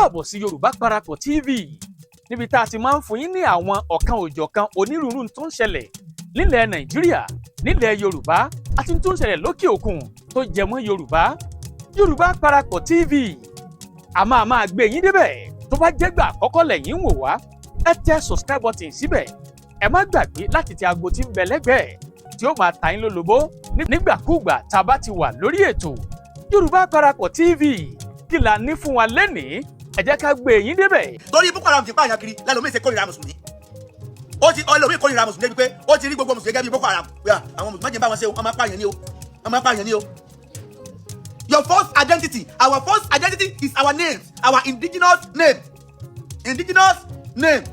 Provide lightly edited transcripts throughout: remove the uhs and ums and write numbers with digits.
Káàbọ̀ sí Yorùbá Parapọ̀ TV, níbi tá a ti máa ń fún yín ní àwọn ọ̀kan òjọ̀kan onírúurú tó ń ṣẹlẹ̀ nílẹ̀ Nàìjíríà, nílẹ̀ Yorùbá àti tó ń ṣẹlẹ̀ lókè òkun tó jẹ mọ́ Yorùbá. Yorùbá Parapọ̀ TV, a máa máa gbé yín débẹ̀. Tó bá jẹ́gbà àkọ́kọ́ lẹ́yìn ń wò wá, ẹ tẹ subscribe button síbẹ̀. Ẹ má gbàgbé láti tẹ aago tí ń bẹ lẹ́gbẹ̀ẹ́ tí ó máa ta yín lólobó nígbàkúùgbà tá a bá ti wà lórí ètò. Yorùbá Parapọ̀ TV, kí la ní fún wa lẹ́nìí? Ẹ jẹ́ ká gbé yín débẹ̀. Torí Boko Haram ti pààyàn kiri lẹ́lòmíì ṣe kórìíra mùsùlùmí. Ó ti ọlọ́mìn kórìíra mùsùlùmí débi pé ó ti rí gbogbo mùsùlùmí gẹ́gẹ́ bí Boko Haram. Yà, àwọn mùsùlùmí jẹ́ bá wọn ṣe o, wọ́n máa pààyàn ní o, wọ́n máa pààyàn ní o. Your first identity, our first identity is our names, our indigenous name, indigenous name.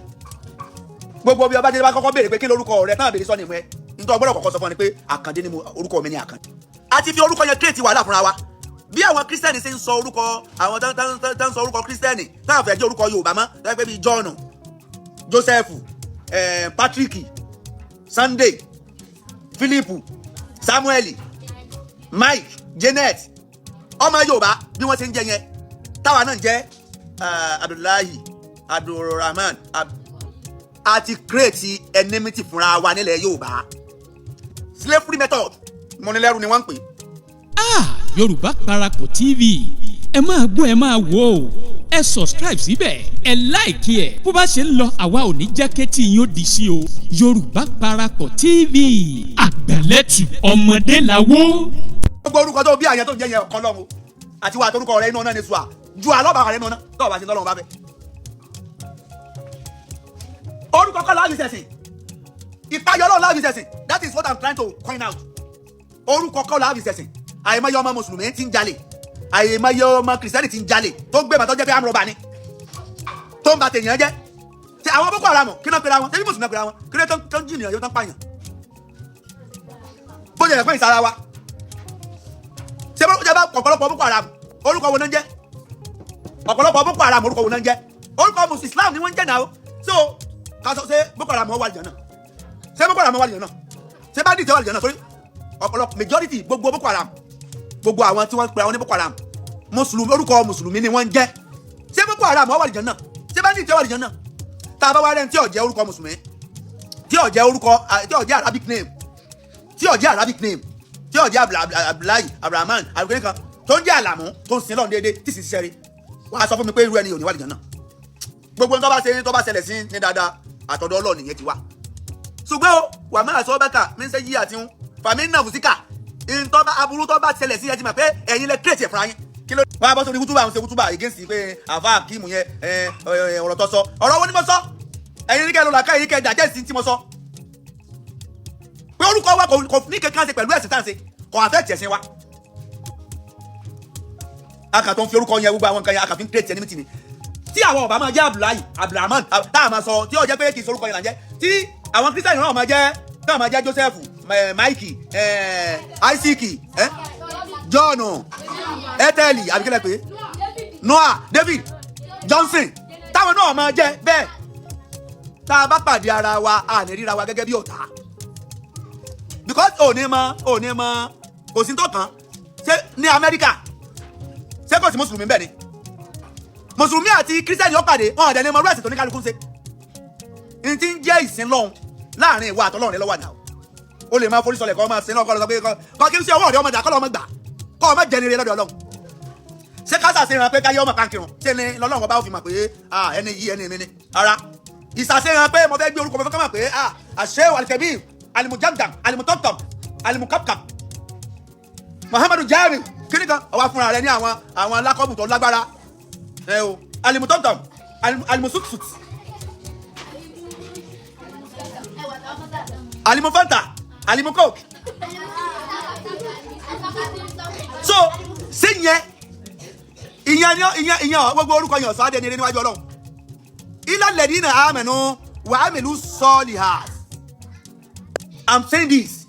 Gbogbo bí ọba jẹ́ bá kọ́kọ́ béèrè pé kí lorúkọ rẹ, táwọn béèrè sọ ni mo ẹ nítorí ọgbọ́dọ̀ kọ́kọ́ sọ fún ọ ni pé Àkàndé ni mo, orúkọ mi ni Àkàndé. A ti fi orúkọ yẹn create wàhálà fúnra wa. Bí àwọn Kírísítẹ́nì ṣe ń sọ orúkọ àwọn tó ń sọ orúkọ Kírísítẹ́nì táwọn fẹ́ jẹ́ orúkọ Yorùbá mọ́, tó fẹ́ bíi John, Joseph, Patrick, Sunday, Philip, Samuel, Mike, Janet, ọmọ Yorùbá bí wọ́n ṣe ń jẹ yẹn, táwa náà ń jẹ́ Abdullahi, Abdulrahman. A ti create enmity fúnra wa nílẹ̀ Yorùbá. Slavery method, mọ́nilẹ́rù ni wọ́n ń pè é. Ah, Yorùbá Parapọ̀ TV, ẹ máa gbọ́, ẹ máa wò ó. Ẹ subscribe síbẹ̀, ẹ like ẹ̀. Bó bá ṣe ń lọ, àwa ò ní jẹ́ kétí yín ó di sí o. Yorùbá Parapọ̀ TV, àgbàlẹ́tù ọmọdé làwọ́. Gbogbo orúkọ tó bí àyàn tó ń jẹ yẹn, ọ̀kan lọ́run àti wà torúkọ rẹ inú ọ̀nà ni sùà ju àlọ́bàá rẹ inú ọ̀nà tó o bá ṣe tọ́lọ́run bá fẹ́. Orúkọ kọ́ láàbì sẹ̀sìn, ìpayọ̀ Ọlọ́run láàbì sẹ̀sìn. That is what I'm trying to coin out. Orúkọ kọ́ láàbì sẹ̀sìn. Àìmọye ọmọ mùsùlùmí ti ń jalè, àìmọye ọmọ kìrìsìtẹ́nì ti ń jalè, tó ń gbé bàtọ́ jẹ́ pé amúrọ̀bà ni tó ń ba tèèyàn jẹ́. Ṣe àwọn Boko Haram, kí náà pera wọn? Ṣé bí mùsùlùmí náà pera wọn? Kí ló tó ń jìnnìyàn yóò tán pààyàn? Bó ṣe yẹ pé ìsara wa ṣé bó ṣe bá ọ̀pọ̀lọpọ̀ Boko Haram, orúkọ wo náà ń jẹ́? Ọ̀pọ̀lọpọ̀ Boko Haram, orúkọ wo náà ń jẹ́? Orúkọ mùsùlùmí Islam ni wọ́n ń jẹ́ náà. So ká sọ, ṣé Boko Haram wà lìjọ náà? Ṣé Boko Haram wà lìjọ náà? Ṣé bandit wà lìjọ náà? Torí ọ̀pọ̀lọpọ̀, majority gbogbo Boko Haram, gbogbo àwọn tí wọ́n ń pe àwọn ní Boko Haram, mùsùlùmí, orúkọ mùsùlùmí ni wọ́n ń jẹ́. Ṣé Boko Haram wà lìjọ náà? Ṣé bandit wà lìjọ náà? Tá a bá wá rẹ́ni tí ò jẹ́ orúkọ mùsùlùmí, tí ò jẹ́ orúkọ, tí ò jẹ́ Arabic name, tí ò jẹ́ Arabic name, tí ò jẹ́ Abdullahi, Abdulrahman, abdulkarim kan, tó ń jẹ́ Àlàmú, tó ń sin lọ́run déédéé, tí sì ń ṣiṣẹ́ rí, wàá sọ fún mi pé irú ẹni ò ní wà lìjọ náà? Gbogbo tó bá ṣe, tó bá ṣẹlẹ̀ sí ní dáadáa, àtọ̀dọ̀ Ọlọ́run nìyẹn ti wá. Ṣùgbọ́n o wà máa sọ bẹ́kà mí ń ṣe yí àti ń fàmí náà fún síkà ntọ́ bá aburú tó bá ṣẹlẹ̀ sí ẹ ti mọ̀ pé ẹ̀yin lẹ create ẹ̀ fúnra yín. Kí ló wọ́n á bọ́ sórí wútúbà, àwọn ṣe wútúbà against pé àfa Akeem yẹn, ọ̀rọ̀ tó sọ, ọ̀rọ̀ wo ni mo sọ? Ẹ̀yin ní kẹ́ ló làákà, ẹ̀yin kẹ́ dàjẹ́ sí tí mo sọ pé orúkọ wa kò ní kankan ṣe pẹ̀lú ẹ̀sìn tá à ń ṣe, kò affect ẹ̀sìn wa. A kà tó ń fi orúkọ yẹn, gbogbo àwọn nǹkan yẹn, a kà fi ń create enmity ni. Tí àwọn ọba máa jẹ́ Abdullahi, Abdulrahman, tá a máa sọ, tí ó jẹ́ pé kì í sọ orúkọ yẹn là ń jẹ́, tí àwọn Kírísítẹ́nì náà máa jẹ́, tá a máa jẹ́ Joseph, Mike, Isaac, John, Ethel, àbíkẹ́lẹ́ pé Noah, David, Johnson, táwọn náà máa jẹ́ bẹ́ẹ̀, tá a bá pàdé ara wa, a ní ríra wa gẹ́gẹ́ bí ọ̀tá, because òní mọ, òní mọ, kò sí tó kàn. Ṣé ní Amẹ́ríkà, ṣé kò sí mùsùlùmí bẹ́ẹ̀ ni? Mùsùlùmí àti kírísítẹ́nì ó pàdé, wọn àdẹni mọ irú ẹ̀sìn tó ní kálukú ń ṣe. N ti ń jẹ́ ìsìn lọ́hùn láàrin ìwà àtọ́lọ́run rẹ lọ́wọ́ àná. O lè máa forí sọlẹ̀, kọ́ máa sin náà, kọ́ lọ sọ pé kọ́ kí n ṣe ọwọ́ rẹ ọmọ dà, kọ́ lọ́ ọmọ gbà, kọ́ ọmọ jẹni rẹ lọ́dọ̀ Ọlọ́run. Ṣé kásà ṣe hàn pé káyé ọmọ kankirun ṣé ni lọ́lọ́run ọba ó fi mọ̀ pé ẹni yìí, ẹni mi ni? Ara ìsàṣehàn pé mo fẹ́ gbé orúkọ, mo fẹ́ kọ́ mọ̀ pé àṣẹ alikẹ́bí, alimujamjam, alimutọ́tọ̀m, alimukapkap, Muhammadu Jami kíni kan, ọwọ́ fúnra rẹ ní àwọn alákọ̀ọ́bù tó lágbára ẹ o, alimutọ́tọ̀m, alimusutsut, alimufanta, alimukok. So ṣé yẹn, ìyẹn ìyẹn ìyẹn, gbogbo orúkọ yẹn ọ̀sán adẹni níwájú Ọlọ́run? Ilẹ̀ lẹ́dínà àmẹ́nu wà ámìlú sọ́ọ̀lì. I'm saying this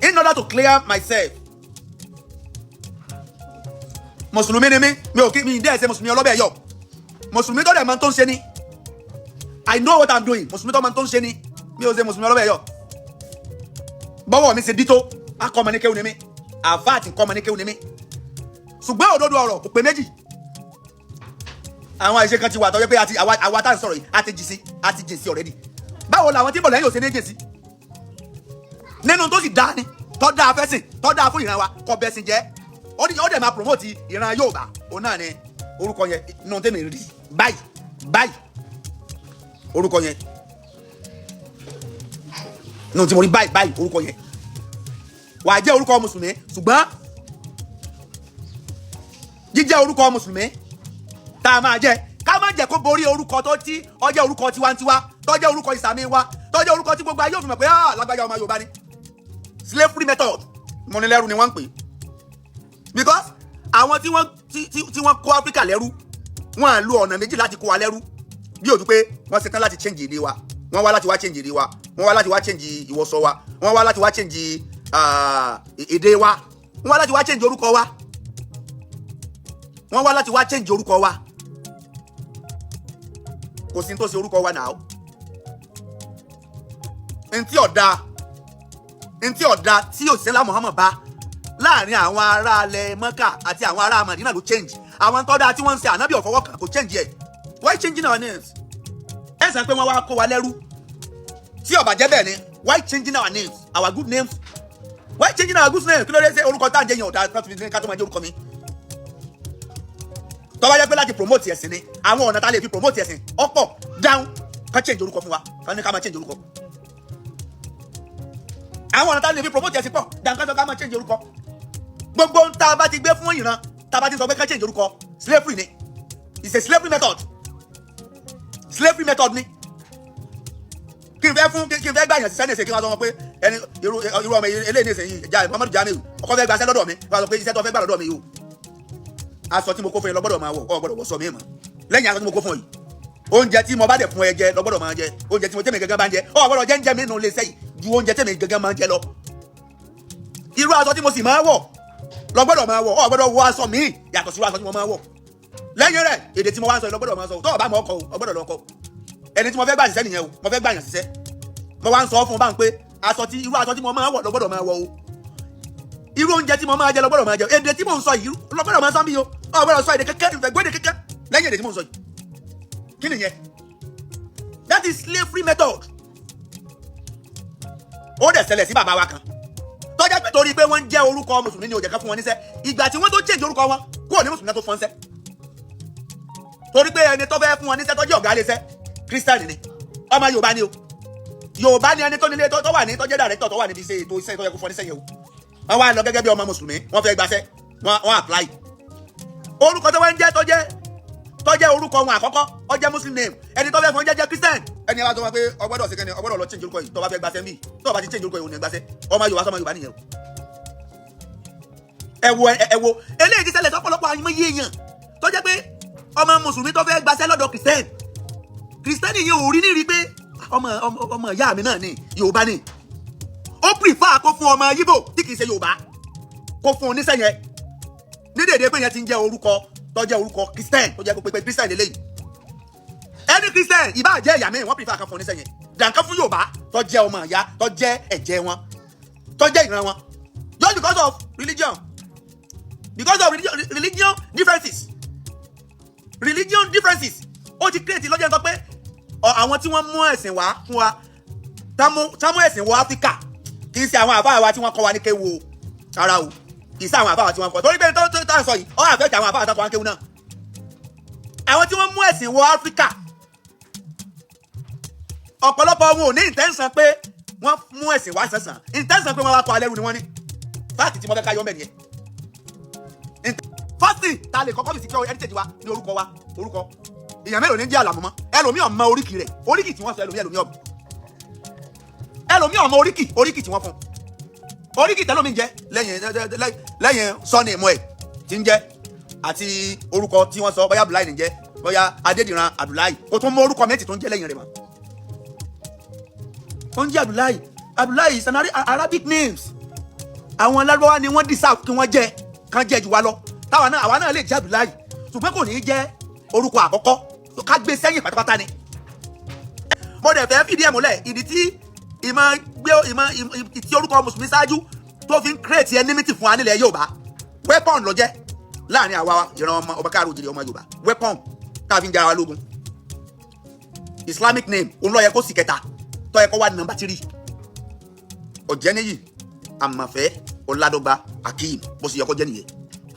in order to clear myself. Mùsùlùmí ni mí, mi ò kí mi dẹ́ ẹsẹ̀ mùsùlùmí ọlọ́bẹ̀ yọ. Mùsùlùmí tó dẹ̀ máa tó ń ṣe ni. I know what I'm doing. Mùsùlùmí tó máa tó ń ṣe ni. Mi ò ṣe mùsùlùmí ọlọ́bẹ̀ yọ. Bọ́wọ́ mi ṣe dító, akọ́mọ ní kéwù ni mí, àfa àti kọ́mọ ní kéwù ni mí. Ṣùgbọ́n òdodo ọ̀rọ̀ kò pé méjì. Àwọn àṣìṣe kan ti wà tọ́jú pé àti àwa tá à ń sọ̀rọ̀ yìí, a ti jì sí, a ti jìn sí already. Báwo làwọn tí ń bọ̀ lẹ́yìn ò ṣe ní jìn sí nínú tó sì dáa ni, tó dáa fẹ́sìn, tó dáa fún ìran wa, kò bẹ́sìn jẹ́, ó dẹ̀ máa promote ìran Yorùbá? Òun náà ni orúkọ yẹn. Nínú tèmi rí báyìí báyìí, orúkọ yẹn, nínú tí mo rí báyìí báyìí, orúkọ yẹn wàá jẹ́ orúkọ mùsùlùmí, ṣùgbọ́n jíjẹ́ orúkọ mùsùlùmí tá a máa jẹ́, ká má jẹ́ kó borí orúkọ tó tí ó jẹ́ orúkọ tiwantiwa, tó jẹ́ orúkọ ìsàmì wa, tó jẹ́ orúkọ tí gbogbo ayé òfin mọ̀ pé, ah, lágbájá, ọmọ Yorùbá ni. Slavery method, mọ̀nilẹ́rù ni wọ́n ń pè é, because àwọn tí wọ́n tí wọ́n kó Áfíríkà lẹ́rú, wọ́n á lo ọ̀nà méjì láti kó wa lẹ́rú. Bí ojú pé wọ́n ṣetán láti change èdè wa, wọ́n wá láti wá change èdè wa, wọ́n wá láti wá change ìwọṣọ wa, wọ́n wá láti wá change èdè wa, wọ́n wá láti wá change orúkọ wa, wọ́n wá láti wá change orúkọ wa. Kò sí ní tó ṣe orúkọ wa náà. Ntí ọ̀dà tí òṣìṣẹ́ Muhammad bá láàrin àwọn ará alẹ́ Mọ́kà àti àwọn ará Madina ló change. Àwọn tọ́da tí wọ́n ń ṣe, ànábì ọ̀fọwọ́ kan kò change ẹ̀. Why changing our names? Ẹ sọ pé wọ́n wá kó wa lẹ́rú. Tí ó bá jẹ́ bẹ́ẹ̀ ni, why changing our names, our good names? Why changing our good names? Kí ló dé? Ṣe orúkọ tá à ń jẹ́ yẹn ọ̀dà ká tó máa jẹ́ orúkọ mi? Tó bá jẹ́ pé láti promote ẹ̀sìn ni, àwọn ọ̀nà tá a lè fi promote ẹ̀sìn ọ̀pọ̀ dáhùn ká change orúkọ fún wa, ká ní ká máa change orúkọ. Àwọn ọ̀nà tá a lè fi promote ẹ̀sìn pọ̀ dáhùn ká sọ ká máa change orúkọ. Gbogbo ń tá a bá ti gbé fún ìran, tá a bá ti sọ pé ká change orúkọ, slavery ni. It's a slavery method, slavery method ni. Kí n fẹ́ gbà yàn síṣẹ́ ní ìsìn, kí n wá sọ wọn pé ẹni irú ọmọ eléyìí ní ìsìn yìí, Muhammadu Jamiu, ọkọ fẹ́ gbaṣẹ́ lọ́dọ̀ mi, wọ́n sọ pé iṣẹ́ tó fẹ́ gbà lọ́dọ̀ mi yìí o, aṣọ tí mo kó fún yín lọ gbọ́dọ̀ máa wọ̀, ọ gbọ́dọ̀ wọ̀ sọ mí mọ́ lẹ́yìn aṣọ tí mo kó fún ọ yìí. Oúnjẹ tí mo bá dẹ̀ fún ẹ jẹ lọ gbọ́dọ̀ máa jẹ. Oúnjẹ tí mo tẹ̀mí gángan bá ń jẹ, ọ gbọ́dọ̀ jẹ́ ń jẹ mí nù lè sẹ́yìn ju oúnjẹ tẹ̀mí gángan máa ń jẹ lọ. Irú aṣọ tí mo sì máa wọ̀ lọ gbọ́dọ̀ máa wọ̀, ọ gbọ́dọ̀ wọ aṣọ míì yàtọ̀ sí irú aṣọ tí mo máa wọ̀. Lẹ́yìn rẹ̀, èdè tí mo wá ń sọ lọ gbọ́dọ̀ máa sọ. Tó o bá mọ̀ ọkọ̀ o, ọ gbọ́dọ̀ lọ kọ́. Ẹni tí mo fẹ́ gbà ṣiṣẹ́ nìyẹn o. Mo fẹ́ gbà yàn ṣiṣẹ́, mo wá ń sọ fún un bá ń pé aṣọ tí irú aṣọ tí mo máa wọ̀ lọ gbọ́dọ̀ máa wọ̀ o, irú oúnjẹ tí mo máa jẹ lọ gbọ́dọ̀ máa jẹ, èdè tí mo ń sọ yìí lọ gbọ́dọ̀ máa sọ bí o, ọ gbọ́dọ̀ sọ èdè kékeré, ìfẹ́ gbọ́dọ̀ kékeré lẹ́yìn èdè tí mo ń sọ yìí. Kí nìyẹn? That is slavery method. Ó dẹ̀ ṣẹlẹ̀ sí bàbá wa kan tọ́jà pé torí pé wọ́n ń jẹ́ orúkọ mùsùlùmí ni ò jẹ́ ká fún wọn níṣẹ́. Ìgbà tí wọ́n tó change orúkọ wọn kúrò ní mùsùlùmí náà tó fún wọn níṣẹ́, torí pé ẹni tó fẹ́ fún wọn níṣẹ́ tó jẹ́ ọ̀gá iléeṣẹ́, kírísítẹ́nì ni. Ọmọ Yorùbá ni o. Yorùbá ni ẹni tó nílé tó wà ní tó jẹ́ director tó wà níbi iṣẹ́ ètò iṣẹ́ tó yẹ kó fún ọ níṣẹ́ yẹn o. Wọ́n wá lọ gẹ́gẹ́ bí ọmọ mùsùlùmí, wọ́n fẹ́ gbaṣẹ́, wọ́n apply. Orúkọ tó wọ́n ń jẹ́ tó jẹ́ orúkọ wọn àkọ́kọ́, ó jẹ́ muslim name. Ẹni tó fẹ́ fún jẹ́ christian. Ẹni wá sọ wọn pé o gbọ́dọ̀ sí kẹ́ni, o gbọ́dọ̀ lọ change orúkọ yìí tó bá fẹ́ gbaṣẹ́ mbí. Tó bá ti change orúkọ yìí, ò ní gbaṣẹ́. Ọmọ Yorùbá sọmọ Yorùbá nìyẹn o. Ẹ wo, ẹ wo, eléyìí ti ṣẹlẹ̀ sọ́pọ̀lọpọ̀ àyìnbó èèyàn tó jẹ́ pé ọmọ mùsùlùmí tó fẹ́ gbaṣẹ́ lọ́dọ̀ christian, christian yẹn ò rí ní rí pé ọmọ ìyá mi náà ni, Yorùbá ni. Ó prefer kó fún ọmọ Yíbò tí kì í ṣe Yorùbá, kó fún un níṣẹ́ yẹn ní dèdè pé yẹn ti ń jẹ́ orúkọ tó jẹ́ orúkọ christian, tó jẹ́ pé christian lélẹ́yìí. Ẹni christian ìbá jẹ́ ẹ̀yà míì, wọ́n prefer kan fún un níṣẹ́ yẹn dànkan fún Yorùbá tó jẹ́ ọmọ ìyá, tó jẹ́ ẹ̀jẹ̀ wọn, tó jẹ́ ìran wọn, just because of religion, because of religion differences, religion differences. Ó ti create lọ́jọ́ sọ pé àwọn tí wọ́n mú ẹ̀sìn wá fún wa, tá mú ẹ̀sìn wọ Áfíríkà, kì í ṣe àwọn àfáà wa tí wọ́n kọ́ wa ní kéwu o. Rárá o, kì í ṣe àwọn àfáà wa tí wọ́n kọ́, torí pé tó ń sọ yìí, ó affect àwọn àfáà tó kọ́ wa ní kéwu náà. Àwọn tí wọ́n mú ẹ̀sìn wọ Áfíríkà, ọ̀pọ̀lọpọ̀ wọn ò ní intention pé wọ́n mú ẹ̀sìn wá sànsàn. Intention pé wọ́n wá kọ́ alẹ́rú ni wọ́n ní. Fact tí mo fẹ́ ká yọ mẹ́ nìyẹn. First thing ta lè kọ́kọ́ fi secure heritage wa ní orúkọ wa. Orúkọ èèyàn mélòó ní jẹ́ àlàmú mọ́? Ẹlòmíì ò mọ oríkì rẹ̀, oríkì tí wọ́n sọ. Ẹlòmíì ò mọ oríkì tí wọ́n fún, oríkì tẹ́lómi ń jẹ́ lẹ́yìn surname ẹ̀ tí ń jẹ́ àti orúkọ tí wọ́n sọ, bóyá Abdullahi ní jẹ́, bóyá Adédìran Abdullahi, kò tún mọ orúkọ méjì tó ń jẹ́ lẹ́yìn rẹ̀ mọ́. Ó ń jẹ́ Abdullahi. Abdullahi is an Arabic names. Àwọn Lárúbáwá ni wọ́n deserve kí wọ́n jẹ́, kán jẹ́ jù wá lọ. Táwa náà, àwa náà lè jẹ́ Abdullahi, ṣùgbọ́n kò ní í jẹ́ orúkọ àkọ́kọ́, ká gbé sẹ́yìn pátápátá ni. Mo dẹ̀ fẹ́ fìdí ẹ̀ múlẹ̀, ìdí tí ìmọ̀ gbé ìmọ̀ tí orúkọ mùsùlùmí ṣáájú tó fi ń create enmity fún wa nílẹ̀ Yorùbá. Weapon ló jẹ́ láàrin àwa ìran ọmọ ọba káàró òjìrì, ọmọ Yorùbá. Weapon. Tá a fi ń jara wa lógun. Islamic name òun ló yẹ kó sì kẹta, tó yẹ kó wà ní number 3. Ọ̀jẹ́níyì, Àmọ̀fẹ́, Ọ̀làdọ́gba, Akeem, bó ṣe yẹ kó jẹ́ nìyẹn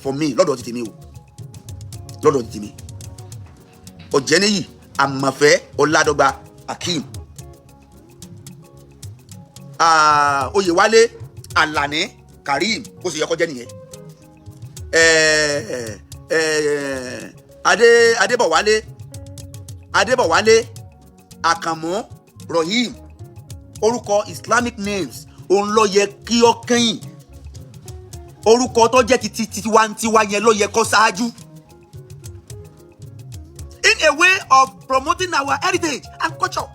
for me lọ́dọ̀ ti tèmi o, lọ́dọ̀ ti tèmi. Ọ̀jẹ́níyì, Àmọ̀fẹ́, Ọ̀làdọ́gba, Akeem. Ah, Oyèwálé, Àlàní, Karim, bó ṣe yẹ kó jẹ́ nìyẹn. Adé Adébọ̀wálé, Adébọ̀wálé, Àkànmú, Rohim, orúkọ Islamic names òun ló yẹ kí ó kẹ́yìn. Orúkọ tó jẹ́ ti tiwantiwa yẹn ló yẹ kó ṣáájú, in a way of promoting our heritage and culture,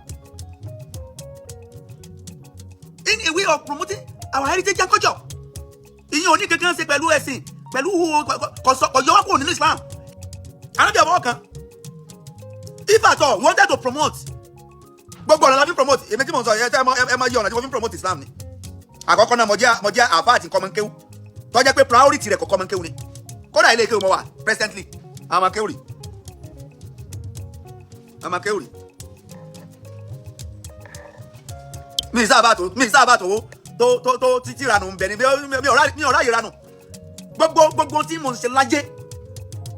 in a way of promoting our heritage and culture. Ìyẹn ò ní kankan ṣe pẹ̀lú ẹ̀sìn, pẹ̀lú kọ̀yọ́ wá kúrò nínú Islam. Anábì ọ̀bọ̀ kan, if at all we wanted to promote, gbogbo ọ̀nà la fi promote. Èmi tí mo sọ ẹ ẹ máa yí ọ̀nà tí mo fi promote Islam ni. Àkọ́kọ́ náà, mo jẹ́ àáfàá àti kọ́mọ kéwú, tó jẹ́ pé priority rẹ̀ kọ́ kọ́mọ kéwú ni. Kódà ilé kéwú mo wà presently, àwọn kéwú rí, àwọn kéwú rí. Mi sábà tó títí ranù ń bẹ ni mi ọ̀rá yìí ranù. Gbogbo tí mo ń ṣe láyé,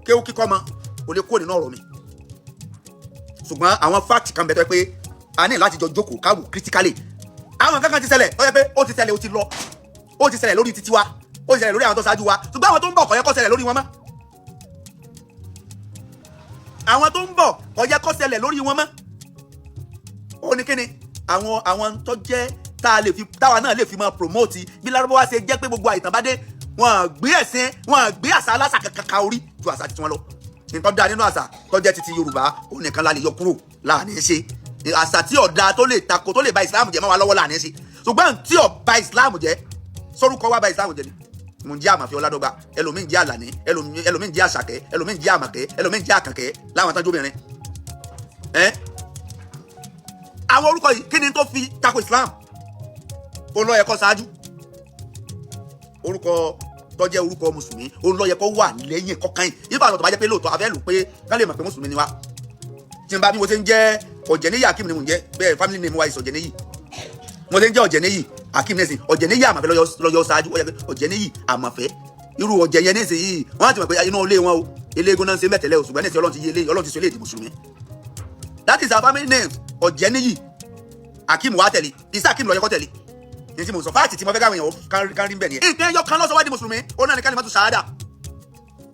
kéwú kíkọ́ mọ kò lè kó nínú ọ̀rọ̀ mi. Ṣùgbọ́n àwọn fact kan bẹ tó yẹ pé a ní láti jọ jókòó káwò critically. Àwọn kankan ti ṣẹlẹ̀ tó yẹ pé ó ti ṣẹlẹ̀, ó ti lọ, ó ti ṣẹlẹ̀ lórí títí wa, ó ti ṣẹlẹ̀ lórí àwọn tó ṣáájú wa. Ṣùgbọ́n àwọn tó ń bọ̀, kò yẹ kó ṣẹlẹ̀ lórí wọn mọ́. Àwọn tó ń bọ̀, kò yẹ kó ṣẹlẹ̀ lórí wọn mọ́. Ó ní kíni àwọn tó jẹ́ tá a lè fi, táwa náà lè fi máa promote bí Lárúbáwá ṣe jẹ́ pé gbogbo àìtàn bá dé, wọn gbé ẹ̀sìn, wọn gbé àṣà aláṣà kankan ka orí ju àṣà tiwọn lọ. Nǹkan dáa nínú àṣà tó jẹ́ titi Yorùbá, òun nìkan la lè yọ kúrò láàrin ṣe. Àṣà tí ọ̀dà tó lè tako, tó lè ba Ìsìlámù jẹ́ mọ́ wa lọ́wọ́ láàrin ṣe. Ṣùgbọ́n tí ò ba Ìsìlámù jẹ́, sórúkọ wa ba Ìsìlámù jẹ́ ni. Mo ń jẹ́ Àmàfẹ́ Ọládọ́gba, ẹlòmíì ń jẹ́ Àlàní, ẹlòmíì ń jẹ́ Àṣàkẹ́, ẹlòmíì ń jẹ́ Àmàkẹ́, ẹlòmíì ń jẹ́ Àkànkẹ́ láwọn tán jóbìnrin ẹ. Àwọn orúkọ yìí, kí ni tó fi tako Islam? Ó ló yẹ kó ṣáájú. Orúkọ tó jẹ́ orúkọ mùsùlùmí, ó ló yẹ kó wà lẹ́yìn kọ́kàn yìí. Ìbára tó bá jẹ́ pé lóòótọ́ a fẹ́ lò pé ká lè mọ̀ pé mùsùlùmí ni wá. Tí n bá bí mo ṣe ń jẹ́ Ọ̀jẹ̀níyì Akeem ni mo ń jẹ́ bẹ́ẹ̀. Family name wa is Ọ̀jẹ̀níyì. Mo ṣe ń jẹ́ Ọ̀jẹ̀níyì Akeem nẹ́sìn, Ọ̀jẹ̀níyì Àmàfẹ́ lọ́yọ́ ṣáájú. Ó yẹ pé Ọ̀jẹ̀níyì Àmàfẹ́, irú ọ̀jẹ̀ yẹn nísìn yìí, wọ́n á ti mọ̀ pé inú ilé wọn o, eléégún náà ń ṣe mẹ́tẹ̀lẹ́ o. Ṣùgbọ́n nísìn, Ọlọ́run ti yé eléyìí, Ọlọ́run ti sọ eléyìí di mùsùlùmí. That is our family name. Ọ̀jẹ̀níyì Akeem wá tẹ̀lé Isa Akeem lọ́yẹ́kọ́ tẹ̀lé. Ní tí mo sọ, fact tí mo fẹ́ káwọn èèyàn kan rí bẹ́ẹ̀ nìyẹn. Nǹkan ẹyọ kan lọ́sọ̀ wá di mùsùlùmí, ó náà ní kalimatu ṣahada.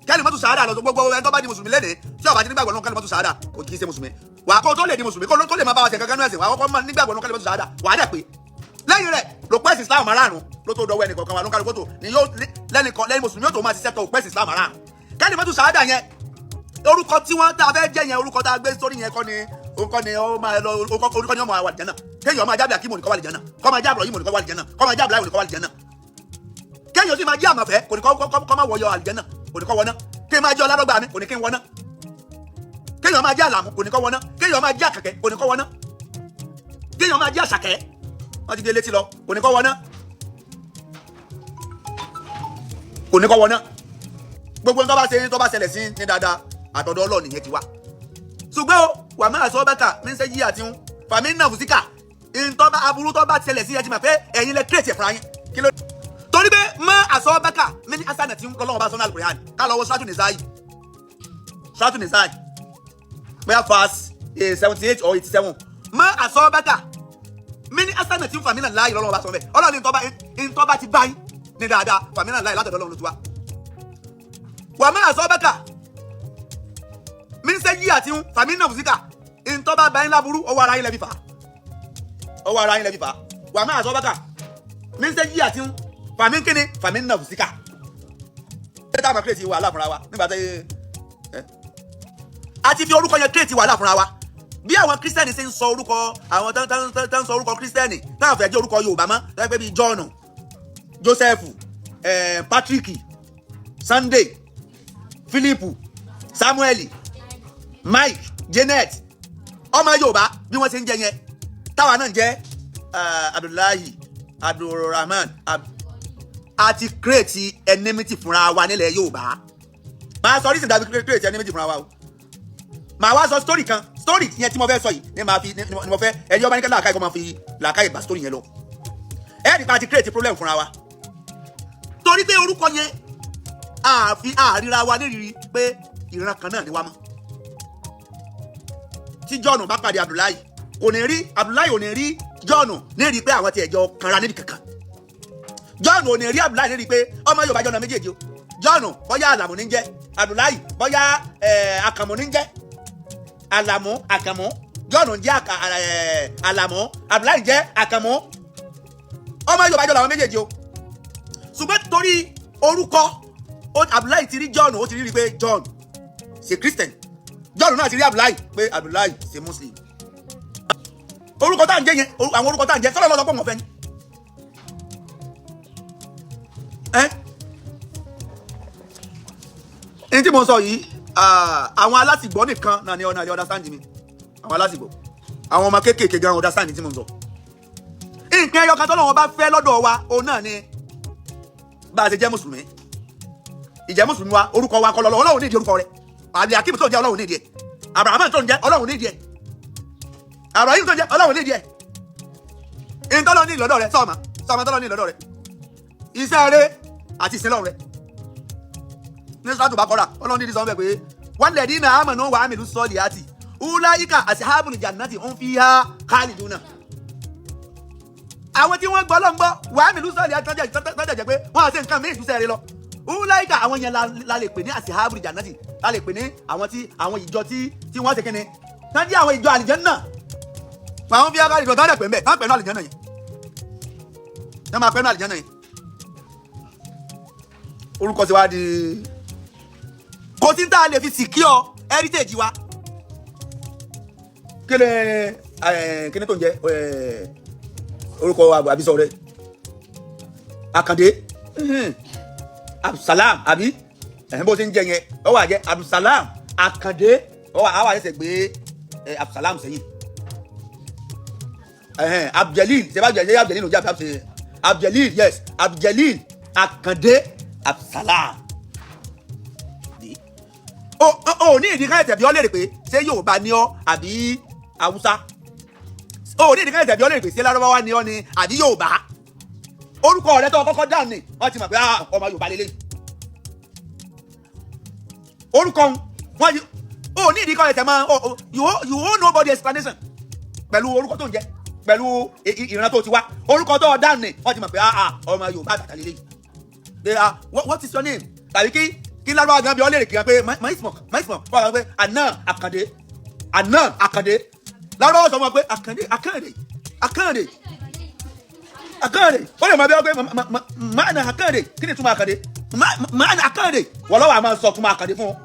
Kalimatu ṣahada lọ́sọ̀. Gbogbo ẹni tó bá di mùsùlùmí lẹ́nìí, tí ó bá ti nígbàgbọ́ nínú kalimatu ṣahada, kò kì í ṣe mùsùlùmí. Wà á kó tó lè di mùsùlùmí, kó tó lè máa bá wa ṣe kankan nínú ẹ̀sìn, wà á kọ́kọ́ máa nígbàgbọ́ nínú kalimatu ṣahada. Wà á dẹ̀ pé lẹ́yìn rẹ̀ ló pẹ́sì Islam márààrún ló tó dọwọ́ ẹnì kọ̀ọ̀kan wa ló ń kálukú tó ni yóò lẹ́nìkan lẹ́yìn mùsùlùmí yóò tó máa ṣiṣẹ́ tó pẹ́sì Islam márààrún. Kalimatu ṣahada yẹn, orúkọ tí wọ́n tá a fẹ́ jẹ́ yẹn, orúkọ tá a gbé sórí yẹn kọ́ ni orúkọ ni ó máa lọ, orúkọ ni ó máa wà lìjánà. Kéèyàn máa jábìlì Akímù nìkan wà lìjánà, kọ́ máa jábìlì Ọ̀yìnbó nìkan wà lìjánà, kọ́ máa jábìlì Àyìnbó nìkan wà lìjánà. Kéèyàn sì máa jẹ́ Àmàfẹ́ kò ní kọ́ máa wọ̀yọ àlìjánà, kò ní kọ́ wọná. Kéèyàn máa jẹ́ Ọládọ́gba mi kò ní kí n wọná. Kéèyàn máa jẹ́ Àlàmú kò ní kọ́ wọná. Kéèyàn máa jẹ́ Àkàkẹ́ kò ní kọ́ wọná. Kéèyàn máa jẹ́ Àṣàkẹ́, wọ́n ti gé létí lọ, kò ní kọ́ wọná, kò ní kọ́ wọná. Gbogbo tó bá ṣe, tó bá ṣẹlẹ̀ sí ní dáadáa, àtọ̀dọ̀ Ọlọ́run nìyẹn ti wá. Ṣùgbọ́n o wà máa sọ bẹ́ẹ̀ kà mí ń ṣe yí àti ń fàmí náà fùsíkà ntọ́ bá aburú tó bá ṣẹlẹ̀ sí ẹ ti mọ̀ pé ẹ̀yin lẹ kírètì ẹ̀ fúnra yín. Kí ló torí pé mọ́ àsọ bẹ́ẹ̀ mí ní asánà tí ń lọ́wọ́ bá sọ́nà Al-Qur'an. Ká lọ́wọ́ Suratu Nisa'i, Suratu Nisa'i, bóyá verse 78 or 87. Mọ́ àsọ bẹ́ẹ̀ mí ní asánà tí ń fàmí náà láàyè lọ́wọ́ bá sọ bẹ́ẹ̀. Ọlọ́run ní ntọ́ bá ti bá yín ní dáadáa, fàmí náà láàyè, látọ̀dọ̀ Ọlọ́run ló ti wá. Wà má àsọ bẹ́ẹ̀ mí ń sẹ́ yí àti ń fàmí náà fùsíkà, ntọ́ bá bá yín láburú, ọwọ́ ara yín lẹ́bi fà á, ọwọ́ ara yín lẹ́bi fà á. Wà má àsọ bẹ́ẹ̀ mí ń sẹ́ yí àti ń fàmí kíni, fàmí náà fùsíkà. Ṣé táwọn máa create wàhálà fúnra wa nígbà tó yẹ a ti fi orúkọ yẹn create wàhálà fúnra wa? Bí àwọn kírísítẹ́nì ṣe ń sọ orúkọ, àwọn tó ń sọ orúkọ kírísítẹ́nì táwọn fẹ́ jẹ́ orúkọ Yorùbá mọ́, tó yẹ pé bíi John, Joseph, Patrick, Sunday, Philip, Samuel, Mike, Janet, ọmọ Yorùbá bí wọ́n ṣe ń jẹ yẹn, táwa náà ń jẹ́ Abdullahi, Abdulrahman. A ti create enmity fúnra wa nílẹ̀ Yorùbá. Máa sọ reason tàbí create enmity fúnra wa o. Màá wá sọ story kan. Story yẹn tí mo fẹ́ sọ yìí ni màá fi ni mo fẹ́ ẹni ọba ní ká làákàyè kó máa fi làákàyè bá story yẹn lọ. Ẹ nípa ti create problem fúnra wa torí pé orúkọ yẹn, àfi àríra wa nírìírí pé ìran kan náà ni wá mọ́. Tí John bá pàdé Abdullahi, kò ní rí Abdullahi, ò ní rí John ní rí pé àwọn ti ẹ̀jọ́ kanra níbi kankan. John ò ní rí Abdullahi ní rí pé ọmọ Yorùbá jọ̀nà méjèèjì o. John, bóyá Àlàmú ní jẹ́. Abdullahi, bóyá Àkànmú ní jẹ́. Àlàmú, Àkànmú. John ń jẹ́ Àlàmú, Abdullahi jẹ́ Àkànmú. Ọmọ Yorùbá jọ làwọn méjèèjì o. Ṣùgbọ́n torí orúkọ, Abdullahi ti rí John, ó ti rí pé John ṣe Christian. John náà ti rí Abdullahi pé Abdullahi ṣe Muslim. Orúkọ tá à ń jẹ́ yẹn, àwọn orúkọ tá à ń jẹ́ sọ́dọ̀ lọ́sọ̀ pọ̀ wọ́n fẹ́ ni. Ẹ́ ní tí mo sọ yìí, àwọn alásìgbọ́ nìkan náà ni ọ̀nà understand mi. Àwọn alásìgbọ́, àwọn ọmọ kéékèèké gan understand tí mo sọ. Nǹkan ẹyọ kan tọ́lọ́run bá fẹ́ lọ́dọ̀ wa, òun náà ni bá a ṣe jẹ́ mùsùlùmí. Ìjẹ́ mùsùlùmí wa, orúkọ wa kọ́ lọ́lọ́. Ọlọ́run nídìí orúkọ rẹ̀. Àbí Akim tó ń jẹ́, Ọlọ́run nídìí ẹ̀. Abraham tó ń jẹ́, Ọlọ́run nídìí ẹ̀. Abraham tó ń jẹ́, Ọlọ́run nídìí ẹ̀. Ìtọ́lọ́ ní ìlọ́dọ̀ rẹ̀ sọ́ọ̀mà sọ́ọ̀mà tọ́lọ́ ní ìlọ́dọ̀ rẹ̀, iṣẹ́ rẹ̀ àti ìsinlọ́ rẹ̀. Ní sọ́tò bá kọ́ra, Ọlọ́run nídìí sọ pé walladina amanu wa amilu solihati ulaika ashabul jannati hum fiha khaliduna. Àwọn tí wọ́n gbọ́ lọ́n gbọ́, wa amilu solihati, tọ́jà jẹ́ pé wọ́n á ṣe nǹkan míì ìtúsẹ́ rẹ lọ, ulaika, àwọn yẹn la lè pè ní ashabul jannati, la lè pè ní àwọn tí àwọn ìjọ tí wọ́n ṣe kíni tán jẹ́ àwọn ìjọ àlìjánnà. Àwọn fiha khaliduna tán dẹ̀ pè ń bẹ̀, tán pè ní àlìjánnà yẹn, tán máa pè ní àlìjánnà yẹn. Orúkọ ti wá di kò sí tá a lè fi secure heritage wa. Kíni kíni tó ń jẹ orúkọ àbísọ rẹ, Àkàndé Abdulsalam, àbí ẹ̀hìn bó ṣe ń jẹ yẹn, ó wà jẹ Abdulsalam Àkàndé. Ó wà á wà ṣẹ̀ṣẹ̀ gbé Abdulsalam sẹ́yìn. Abduljalil, ṣe bá Abduljalil, Abduljalil ló jẹ́ Abduljalil? Yes, Abduljalil Àkàndé Abdulsalam. O ní ìdí káyọ̀ tẹ̀bí ọ lè rè pé ṣé Yorùbá ni ọ àbí Haúsá. O ní ìdí káyọ̀ tẹ̀bí ọ lè rè pé ṣé Lárúbáwá ni ọ ni àbí Yorùbá. Orúkọ rẹ tó kọ́kọ́ dáhùn ni wọ́n ti mọ̀ pé ọmọ Yorùbá lélẹ̀ orúkọ wọn. O ní ìdí káyọ̀ tẹ̀ mọ́. You owe nobody explanation pẹ̀lú orúkọ tó ń jẹ́, pẹ̀lú ìran tó ti wá. Orúkọ tó dáhùn ni wọ́n ti mọ̀ pé ọmọ Yorùbá àtàtà lélẹ̀. What is your name? Tàbí kí Lárúbáwá gan bí ọ lè rè kí wọn pé maismok, maismok, wọ́n wá pé àná Àkàndé, àná Àkàndé. Lárúbáwá sọ fún wọn pé Àkàndé, Àkàndé, Àkàndé, Àkàndé. Ó lè máa bí wọn pé máàna Àkàndé, kí ni túmọ̀ Àkàndé? Máàna Àkàndé, wọ́n lọ́wọ́ àmọ́ sọ túmọ̀ Àkàndé fún wọn.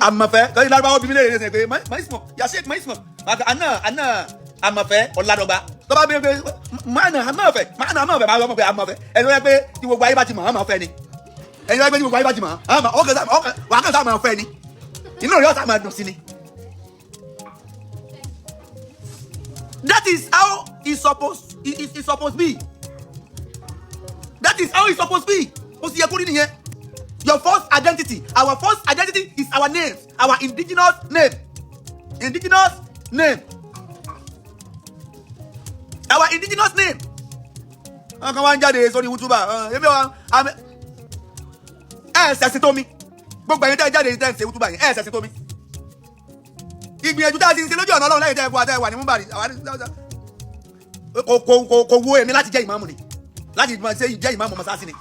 Àmọ̀fẹ́ kọ́ni Lárúbáwá bí mi lè rè é pé maismok yasek maismok, àná àná Àmọ̀fẹ́ Ọ̀làdọ̀gba. Tó bá bí pé máàna Àmọ̀fẹ́, máàna Àmọ̀fẹ́, máa wọ́n pé Àmọ̀fẹ́. Ẹni wọ́n pé tí gbogbo ayé bá ti mọ̀, àmọ̀fẹ́ ni. Ẹni wọ́n pé tí gbogbo ayé bá ti mọ̀, wà á kàn sáà máa fẹ́ ni, inú rẹ̀ ọ̀sà máa dùn sí ni. That is how it suppose be. That is how it suppose be. Ó sì yẹ kó rí nìyẹn. Your first identity, our first identity is our names, our indigenous name, indigenous name, our indigenous name. Wọn kàn wá ń jáde sórí wútúbà ẹbí wa ẹ ṣẹ̀sìn tó mi. Gbogbo ẹ̀yin tẹ́ ẹ jáde tẹ́ ẹ ń ṣe wútúbà yẹn, ẹ ṣẹ̀sìn tó mi. Ìgbìyànjú tá a ti ń ṣe lójú ọ̀nà Ọlọ́run lẹ́yìn tẹ́ ẹ fún wa, tẹ́ ẹ wà ní múbàrí, kò wo èmi láti jẹ́ ìmáàmù ni, láti ṣe jẹ́ ìmáàmù mọ́sáàsì ni.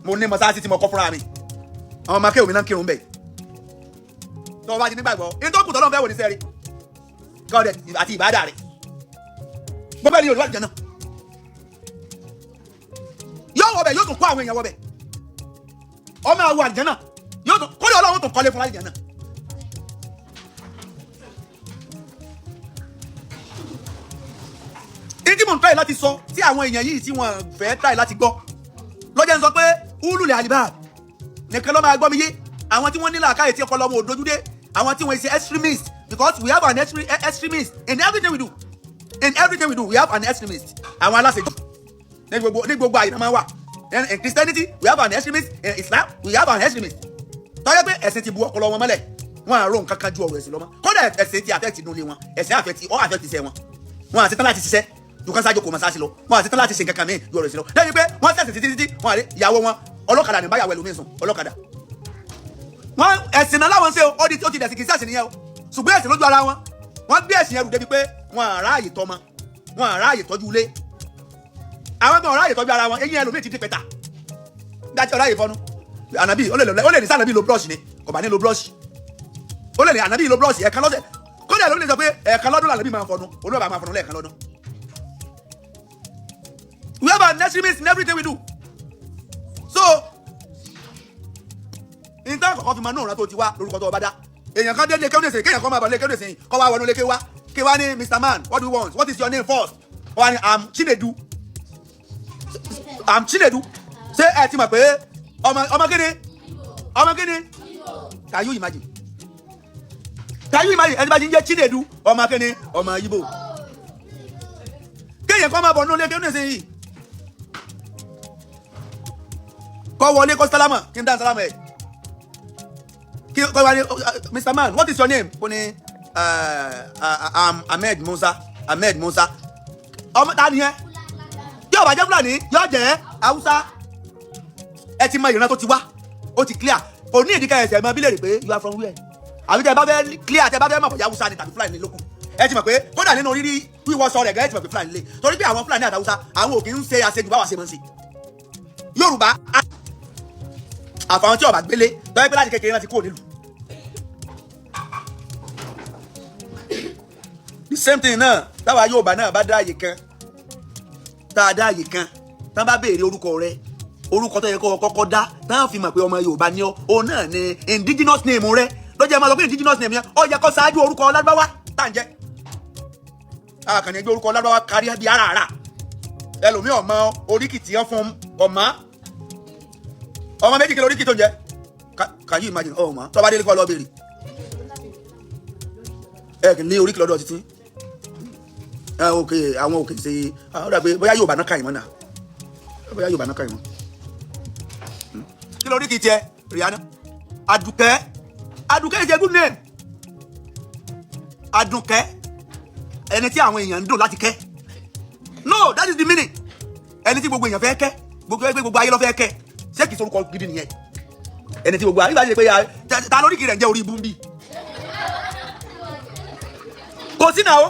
Mo ní mọ́sáàsì tí mo kọ́ fúnra mi, àwọn ọmọ akéwì mi náà ń kírun bẹ́ẹ̀. Tó o bá ti nígbàgbọ́ ní tó kù tọ́lọ́run fẹ́ wò ní sẹ́rí gọ́ọ̀dẹ̀ àti ìbádà rẹ̀, gbogbo ẹni olùwà jẹ náà yóò wọbẹ̀, yóò tún kó àwọn èèyàn wọbẹ̀. Ọmọ àwọn àlìjẹ náà yóò tún kódà Ọlọ́run tún kọ́lé fún àlìjẹ náà. Ìdí mò ń try láti sọ tí àwọn èèyàn yìí tí wọ́n fẹ́ try láti gbọ́ lọ́jọ́ ń sọ pé ulul albab nìkan ló máa gbọ́ mi yé. Àwọn tí wọ́n ní làákàyè, tí ọpọlọ wọn ò dojúdé, àwọn tí wọ́n ṣe extremist, because we have an extremist in everything we do. In everything we do, we have an extremist. Àwọn aláṣejù ní gbogbo àyè náà máa wà. In Christianity we have an extremist, in Islam we have an extremist. Tọ́jú pé ẹ̀sìn ti bu ọpọlọ wọn mọ́lẹ̀, wọn àrò nǹkan kan ju ọ̀rọ̀ ẹ̀sìn lọ mọ́. Kódà ẹ̀sìn ti affect inú ilé wọn, ẹ̀sìn affect ọ́, affect iṣẹ́ wọn. Wọn àti tán láti ṣiṣẹ́ ju kan ṣáájú kò mọ̀ sáà sí lọ. Wọn àti tán láti ṣe nǹkan kan míì ju ọ̀rọ̀ ẹ̀sìn lọ. Lẹ́yìn pé wọ́n ṣẹ̀sìn títí títí, wọn àrí ìyàwó wọn, ọlọ́kadà ní báyàwó ẹlòmíín sùn, ọlọ́kadà wọn. Ẹ̀sìn náà láwọn ń ṣe o, ó ti dẹ̀sìn, kì í ṣẹ̀sìn nìyẹn o, ṣùgbọ́n ẹ̀sìn lójú ara wọn. Wọ́n gbé ẹ̀sìn ẹrù débi pé wọn àráàyè tọ́mọ, wọn àráàyè tọ́jú ilé, àwọn kan ọ̀ráàyè tọ́jú ara wọn. Eyín ẹlòmíì ti di pẹ̀tà dájú, ọ̀ráàyè fọnú. Ànàbí ó lè ní sànàbí lo brush ni, kò bá ní lo brush. Ó lè ní ànàbí lo brush ẹ̀ẹ̀kan lọ́sẹ̀. Kódà ẹlòmíì lè sọ pé ẹ̀ẹ̀kan lọ́dún lànàbí máa ń fọnu, olóòbá máa fọnu lẹ́ẹ̀kan lọ́dún. We have our extremists in everything we do. So nǹkan àkọ́kọ́ fi máa ní òun tó ti wá lórúkọ tó o bá dá. Èèyàn kan dé lé kéwòn nìsín, kéèyàn kan máa bọ̀ lé kéwòn nìsín, kọ́ wá wọnú lé kéwà, kí wá ní, "Mr Man, what do you want? What is your name first?" Wọ́n á ní, "I'm Chinedu, I'm Chinedu." Ṣé ẹ ti mọ̀ pé ọmọ kíni, ọmọ kíni? Can you imagine? Can you imagine? Ẹni bá ti ń jẹ́ Chinedu, ọmọ kíni? Ọmọ Ìgbò. Kéèyàn kan máa bọ̀ nínú lé kéwòn nìsín yìí, kọ́ wọlé, kọ́ sálámà, kí n dá sálámà ẹ̀, kí kọ́ wá ní, "Mr Man, what is your name?" Kò ní, "I'm Ahmed Musa, Ahmed Musa." Ọmọ ta nìyẹn? Yóò bá jẹ́ Fúlàní, yóò jẹ́ Haúsá. Ẹ ti mọ ìran tó ti wá, ó ti clear. Kò ní ìdíkà ẹsẹ̀ mọ bílẹ̀ rè pé, "You are from where?" Àbí tẹ bá fẹ́ clear, tẹ bá fẹ́ mọ̀ bóyá Haúsá ni tàbí Fúlàní lókù, ẹ ti mọ̀ pé kódà nínú rírí wíwọ́ sọ rẹ̀ gẹ́, ẹ ti mọ̀ pé Fúlàní lé, torí pé àwọn Fúlàní àti Haúsá, àwọn ò kì í ṣe àṣejù báwa ṣe mọ̀ sí Yorùbá. Àfàwọn tí ó bá gbélé tọ́jú pé láti kékeré náà ti kúrò nílùú. The same thing náà, táwa Yorùbá náà bá dá àyè kan, tá a dá àyè kan, tá a bá béèrè orúkọ rẹ, orúkọ tó yẹ kó o kọ́kọ́ dá tá a fi mọ̀ pé ọmọ Yorùbá ni ọ́, òun náà ni indigenous name rẹ. Lọ́jọ́ ẹ máa sọ pé indigenous name yẹn, ó yẹ kó ṣáájú orúkọ Lárúbáwá tá à ń jẹ́. Àkànní ẹgbẹ́ orúkọ Lárúbáwá kárí bí ara àrà. Ẹlòmíì ọmọ oríkì tí wọ́n fún ọmọ ọmọ méjì kí lóríkì tó ń jẹ. Can you imagine? Ọmọ tó bá délé, kọ́ lọ béèrè. Ẹ kì í ní oríkì lọ́dọ̀ títí ẹ. Òkè àwọn òkè ṣe ó dà pé bóyá Yorùbá náà kà yín mọ́ náà, bóyá Yorùbá náà kà yín mọ́. Kí lóríkì tiẹ̀, Rihanna? Adùkẹ́. Adùkẹ́ is a good name. Adùnkẹ́, ẹni tí àwọn èèyàn ń dùn láti kẹ́. No, that is the meaning. Ẹni tí gbogbo èèyàn fẹ́ kẹ́, gbogbo ẹgbẹ́, gbogbo ayé ló fẹ́ kẹ́. Ṣé kìí sorúkọ gidi nìyẹn? Ẹni tí gbogbo ayé bá ṣe pé ta lóríkì rẹ̀ ń jẹ́ orí ibú ń bì, kò sí náà o.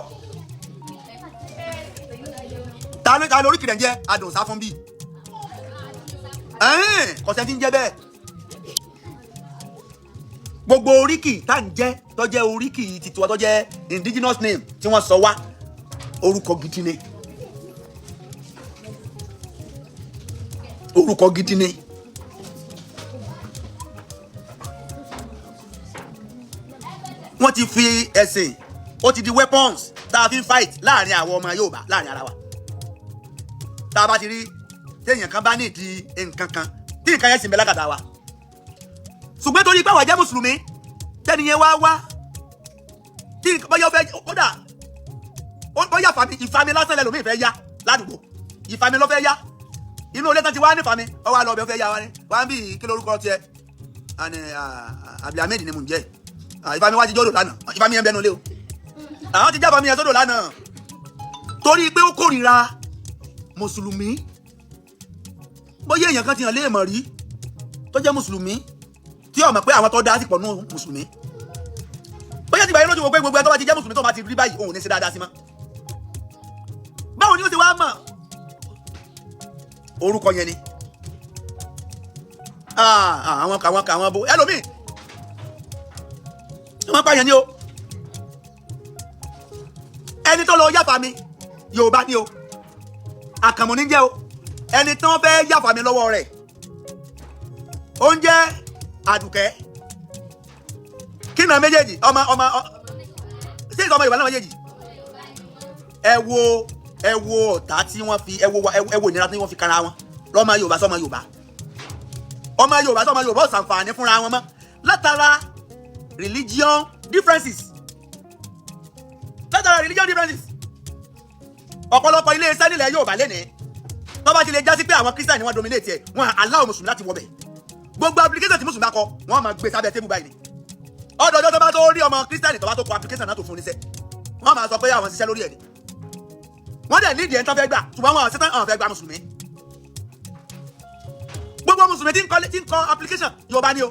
Ta lóríkì rẹ̀ ń jẹ́ adùn sá fún bí kò sẹ́ni tí ń jẹ́ bẹ́ẹ̀. Gbogbo oríkì tá à ń jẹ́ tó jẹ́ oríkì titiwa, tó jẹ́ indigenous name tí wọ́n sọ wá, orúkọ gidi ni, orúkọ gidi ni. Wọ́n ti fi ẹ̀sìn, ó ti di weapons tá a fi ń fight láàrin àwọn ọmọ Yorùbá, láàrin ara wa. Tá a bá ti rí téèyàn kan bá ní ìdí nǹkan kan, tí nǹkan yẹn sì ń bẹ lákàtà wa, ṣùgbọ́n torí pé àwa jẹ́ mùsùlùmí, tẹ́ni yẹn wá wá tí bóyá ó fẹ́, kódà bóyá ìfami lásán lẹ́lòmíì fẹ́ yá ládùúgbò, ìfami ló fẹ́ yá. Inú ilé tán ti wá nífami, ọ wá lọ ọbẹ̀, ó fẹ́ yá wa ní wá ń bí. "Kí lórúkọ tiẹ̀?" Àní, "Abdulhamid ni mò ń jẹ́." "Ìfami wá ti jọ́dọ̀ lánàá." Ìfami yẹn bẹnu lé o, àwọn ti jábọ̀ mi yẹn sódò lánàá, torí pé ó kórìíra mùsùlùmí. Bóyá èèyàn kan ti hàn léèmọ̀ rí tó jẹ́ mùsùlùmí, tí ó mọ̀ pé àwọn tó dá sí pọ̀ nù mùsùlùmí, bóyá ti gbà yín lójú wo pé gbogbo ẹ tó bá ti jẹ́ mùsùlùmí, tó bá ti rí báyìí, òun ò ní ṣe dáadáa sí mọ́. Báwo ni ó ti wá mọ̀ orúkọ yẹn ni? Àwọn bo ẹlòmíì wọ́n pààyàn ni o. Ẹni tó lọ yáfa mi, Yorùbá ni o, Àkànmú ní jẹ́ o. Ẹni tí wọ́n fẹ́ yáfa mi lọ́wọ́ rẹ̀, ó ń jẹ́ Àdùkẹ́. Kí ni àwọn méjèèjì ọmọ ṣé ìsọ ọmọ Yorùbá náà méjèèjì? Ẹ wo ọ̀tá tí wọ́n fi, ẹ wo ìnira tí wọ́n fi kára wọn lọ́mọ Yorùbá sọmọ Yorùbá, ọmọ Yorùbá sọmọ Yorùbá, ò ṣàǹfààní fúnra wọn mọ́ látara religion differences, látara religion differences. Ọ̀pọ̀lọpọ̀ ilé iṣẹ́ nílẹ̀ Yorùbá lẹ́nìí, tó bá ti lè jásí pé àwọn Christian ni wọ́n dominate ẹ̀, wọ́n allow mùsùlùmí láti wọbẹ̀. Gbogbo application tí mùsùlùmí bá kọ, wọ́n máa gbé sábẹ́ table báyìí ni. Ọdọọdọ tó bá tó rí ọmọ Christian tó bá tó kọ application náà tó fún níṣẹ́, wọ́n máa sọ pé àwọn ṣiṣẹ́ lórí ẹ̀ ni. Wọ́n dẹ̀ nídìí ẹ̀ ń tán fẹ́ gbà, ṣùgbọ́n wọn ṣetán, àwọn fẹ́ gba mùsùlùmí. Gbogbo mùsùlùmí tí ń kọ application, Yorùbá ni o.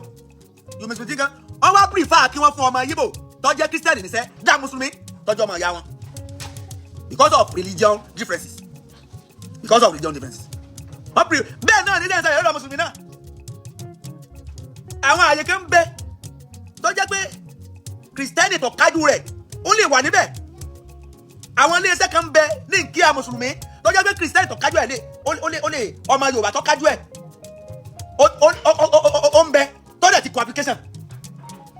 Yorùbá mùsùlùmí tí ń kọ, wọ́n wá prefer kí wọ́n fún ọmọ Yíbò tó jẹ́ Christian níṣẹ́ dá mùsùlùmí tó jẹ́ ọmọ ìyá wọn, because of religion differences, because of religion differences. Wọ́n pre bẹ́ẹ̀ náà nílẹ̀ ìsọ̀rọ̀ ìrọ̀lọ́ mùsùlùmí náà. Àwọn àyè kan ń bẹ tó jẹ́ pé Christian tó kájú rẹ̀ ó lè wà níbẹ̀. Àwọn iléeṣẹ́ kan ń bẹ ní nkíyà mùsùlùmí tó jẹ́ pé Christian tó kájú ẹ̀ lè ó lè ọmọ Yorùbá tó kájú ẹ̀ ó ń bẹ, tó dẹ̀ ti kọ application,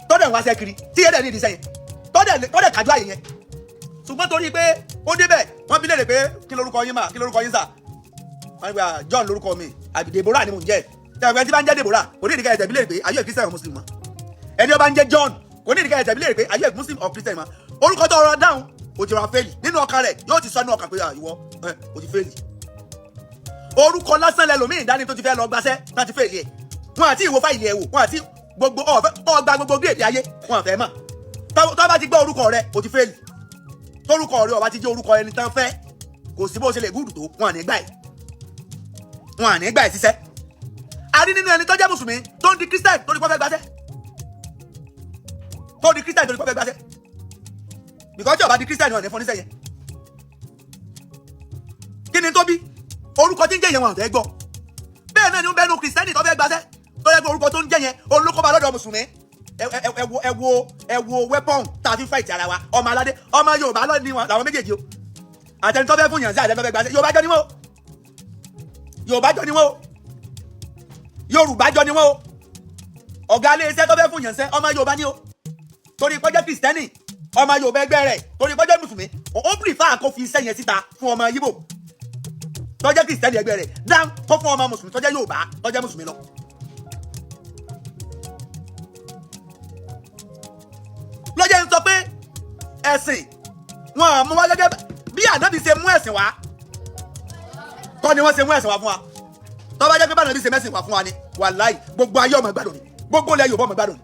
tó dẹ̀ ń wáṣẹ́ kiri, tí yẹn dẹ̀ ní ìdíṣẹ́ yẹn, tó dẹ̀ kájú àyè yẹn. Ṣùgbọ́n torí pé ó débẹ̀, wọ́n bi léèrè pé, "Kí lorúkọ yín mà? Kí lorúkọ yín sà?" Wọ́n ní pé, "Ah, John lorúkọ mi àbí Deborah ni mò ń jẹ́." Tẹ̀wé tí bá ń jẹ́ Deborah, kò ní ìdíkà ẹ̀tẹ̀ bi léèrè pé are you a Christian or Muslim mọ́. Ẹni ó bá ń jẹ́ John, kò ní ìdíkà ẹ̀tẹ̀ bi léèrè pé are you a Muslim or Christian mọ́. Orúkọ tó rọra dáhùn, o ti rọra fail nínú ọkàn rẹ̀. Yóò ti sọ nínú ọkàn pé, "Ah, ìwọ ẹ o ti fail." Orúkọ lásán lẹlòmíì dání tó ti fẹ́ lọ gbaṣẹ́ láti fail ẹ̀. Wọn àti ìwò fáìlì ẹ̀ wò, wọn àti gbogbo ọ̀fẹ́ ọgbà gbogbo grade ayé, wọn àfẹ́ mọ̀. Tó bá ti gbọ́ orúkọ rẹ̀, o ti fail. Torúkọ rẹ̀ ó bá ti jẹ́ orúkọ ẹni tán fẹ́, kò sí bó ṣe lè good tó, wọn à ní gbà ẹ̀, wọn à ní gbà ẹ̀ síṣẹ́. A rí nínú ẹni tó jẹ́ mùsùlùmí tó ń di Christian torí pé ó fẹ́ gbaṣẹ́, tó di Christian torí pé ó fẹ́ gbaṣẹ́, because tí ó bá di Christian, wọn ò ní fún níṣẹ́ yẹn. Kí ni tó bí? Orúkọ tí ń jẹ́ yẹn, wọn ò fẹ́ gbọ́. Bẹ́ẹ̀ náà ni ó ń bẹ́nu Christian tó fẹ́ gbaṣẹ́, tó yẹ pé orúkọ tó ń jẹ́ yẹn olókọ́ba lọ́dọ̀ mùsùlùmí. Ẹ wo, ẹ wo, ẹ wo weapon tá a fi fight ara wa. Ọmọ aládé, ọmọ Yorùbá lọ ní wọn làwọn méjèèjì o. Àtẹni tó fẹ́ fún yàn sí, àtẹni tó fẹ́ gbaṣẹ́, Yorùbá jọ ni wọ́n o. Yorùbá jọ ni wọ́n o. Yorùbá jọ ni wọ́n o. Ọ̀gá ilé iṣẹ́ tó fẹ́ fún yàn sẹ́, ọmọ Yorùbá ni o. Torí pé ó jẹ́ Christian, ọmọ Yorùbá ẹgbẹ́ rẹ̀, torí pé ó jẹ́ mùsùlùmí, ó prefer kó fi iṣẹ́ yẹn síta fún ọmọ Yíbò tó jẹ́ Christian ẹgbẹ́ rẹ̀ dán kó fún ọmọ mùsùlùmí tó jẹ́ Yorùbá tó jẹ́ mùsùlùmí lọ. Lọ́jọ́ ń sọ pé ẹ̀sìn wọn à mú wá gẹ́gẹ́ bí ànábì ṣe mú ẹ̀sìn wá kọ́ ni wọ́n ṣe mú ẹ̀sìn wá fún wa. Tó bá jẹ́ pé bánábì ṣe mẹ́sìn wá fún wa ni, wàláì, gbogbo ayé ọmọ gbádùn ni, gbogbo ilẹ̀ Yorùbá ọmọ gbádùn ni.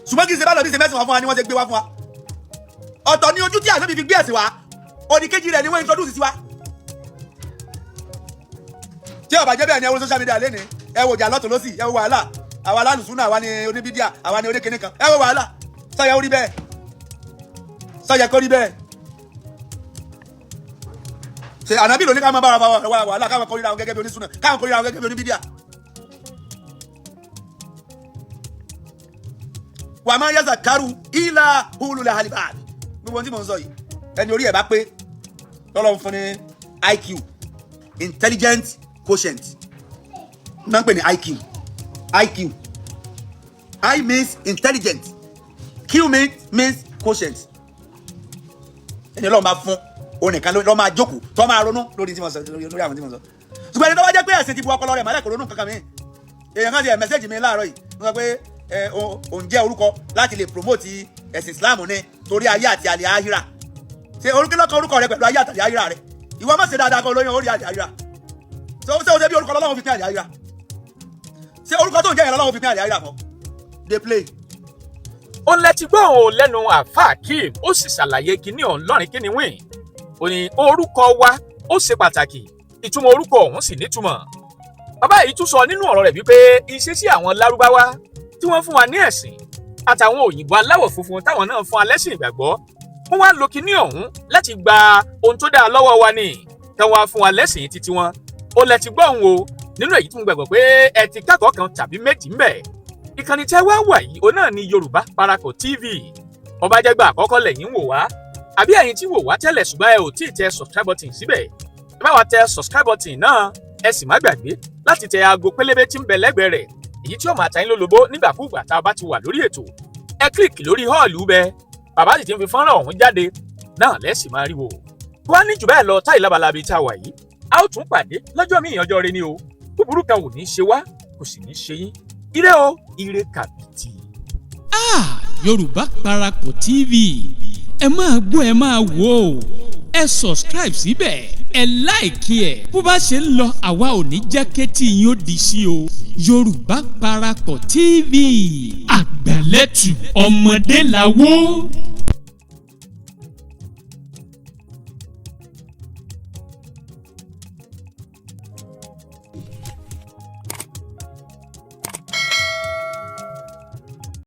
Ṣùgbọ́n kì í ṣe bánábì ṣe mẹ́sìn wá fún wa ni wọ́n ṣe gbé wá fún wa. Ọ̀tọ̀ ni ojú tí ànábì fi gbé ẹ̀sìn wá, òdìkejì rẹ̀ ni wọ́n introduce sí wa. Tí ó bá jẹ́ bẹ́ẹ̀ ni, ẹ wo social media lẹ́ni, ẹ wo ìjà lọ́tún lọ́sì, ẹ wo wàhálà. Àwa alálùsùnà, àwa ni oníbídíà, àwa ni oníkinní kan. Ẹ wo wàhálà. Sọyẹ orí bẹ́ẹ̀? Sọyẹ kó rí bẹ́ẹ̀? Ṣe ànábì lóní ká máa bára wa wàhálà, ká máa kórìíra àwọn gẹ́gẹ́ bí onísùnà, ká máa kórìíra àwọn gẹ́gẹ́ bí oníbídíà? Wà máa yẹ́sà kárù ìlà hulul halibad. Gbogbo ohun tí mò ń sọ yìí, ẹni orí ẹ̀ bá pé, tọ́lọ́ ń fún ní IQ, intelligent quotient náà ń pè ní IQ. IQ, I means intelligent, Q means quotient. Ẹni Ọlọ́run bá fún òun nìkan ló máa jókòó tó máa ronú lórí tí mo sọ, lórí àwọn tí mo sọ. Ṣùgbọ́n ẹni tó bá jẹ́ pé ẹ̀sìn ti bu ọpọlọ rẹ̀ mọ́lẹ̀, kò ronú kankan mi. Èèyàn kan ti ẹ̀ message mi láàárọ̀ yìí, wọ́n sọ pé ẹ òun jẹ́ orúkọ láti lè promote ẹ̀sìn Islam ní torí ayé àti àlè àhírà. Ṣe orúkọ lọ́kàn orúkọ rẹ pẹ̀lú ayé àti àlè àhírà rẹ? Ìwọ má ṣe dáadáa kan lóyún orí àlè àhírà. Ṣé o ṣe bí orúkọ Ọlọ́run fi pín àlè àhírà? Ṣé orúkọ tó ń jẹ́ yẹn lọ́lọ́run fi pín àlè àhírà fún? Dey play. Ó lẹ́tí gbọ́ òun lẹ́nu àáfàá Akeem, ó sì ṣàlàyé kinní ọ̀hún lọ́rin kíni wín. Ó ní orúkọ wa ó ṣe pàtàkì, ìtumọ̀ orúkọ ọ̀hún sì nítumọ̀. Bàbá yìí tún sọ nínú ọ̀rọ̀ rẹ̀ wípé ìṣesí àwọn Lárúbáwá tí wọ́n fún wa ní ẹ̀sìn àtàwọn òyìnbó aláwọ̀ funfun táwọn náà fún alẹ́sìn ìgbàgbọ́, wọ́n wá lo kinní ọ̀hún láti gba ohun tó dáa lọ́wọ́ wa ní kí wọ́n á fún wa lẹ́sìn títí wọn. Ó lẹ́tí gbọ́ òun o nínú èyí tí mo gbàgbọ́ pé ẹ ti kẹ́kọ̀ọ́ kan tàbí méjì ń bẹ̀. Ìkànnì tẹ́ wá wà yìí, òun náà ni Yorùbá Parapọ̀ TV. Ọba jẹ́gbà àkọ́kọ́ lẹ́yìn wò wá, àbí ẹ̀yin tí wò wá tẹ́lẹ̀ ṣùgbọ́n ẹ ò tí ì tẹ subscribe button síbẹ̀, ẹ bá wa tẹ subscribe button náà. Ẹ sì má gbàgbé láti tẹ aago pélébé tí ń bẹ lẹ́gbẹ̀ẹ́ rẹ̀, èyí tí ó máa ta yín lólobó nígbàkúùgbà tá a bá ti wà lórí ètò. Ẹ click lórí all bẹ, bàbá sì ti ń fi fọ́nrán ọ̀hún jáde náà lẹ́sìn máa rí wò. Wá ní jù bẹ́ẹ̀ lọ táyì lábalábi tá a wà yìí, a ó tún pàdé lọ́jọ́ míì, ọjọ́ rẹ ni o. Búburú kan ò ní í ṣe wá, kò sì ní í ṣe yín. Ire o, ire kàbìtì. Ah, Yorùbá Parapọ̀ TV, ẹ máa gbọ́, ẹ máa wò ó. Ẹ subscribe síbẹ̀. Ẹ like ẹ̀. Bó bá ṣe ń lọ, àwa ò ní jẹ́ kétí yín ó di sí o. Yorùbá Parapọ̀ TV, àgbàlẹ́tù ọmọdé làwọ̀.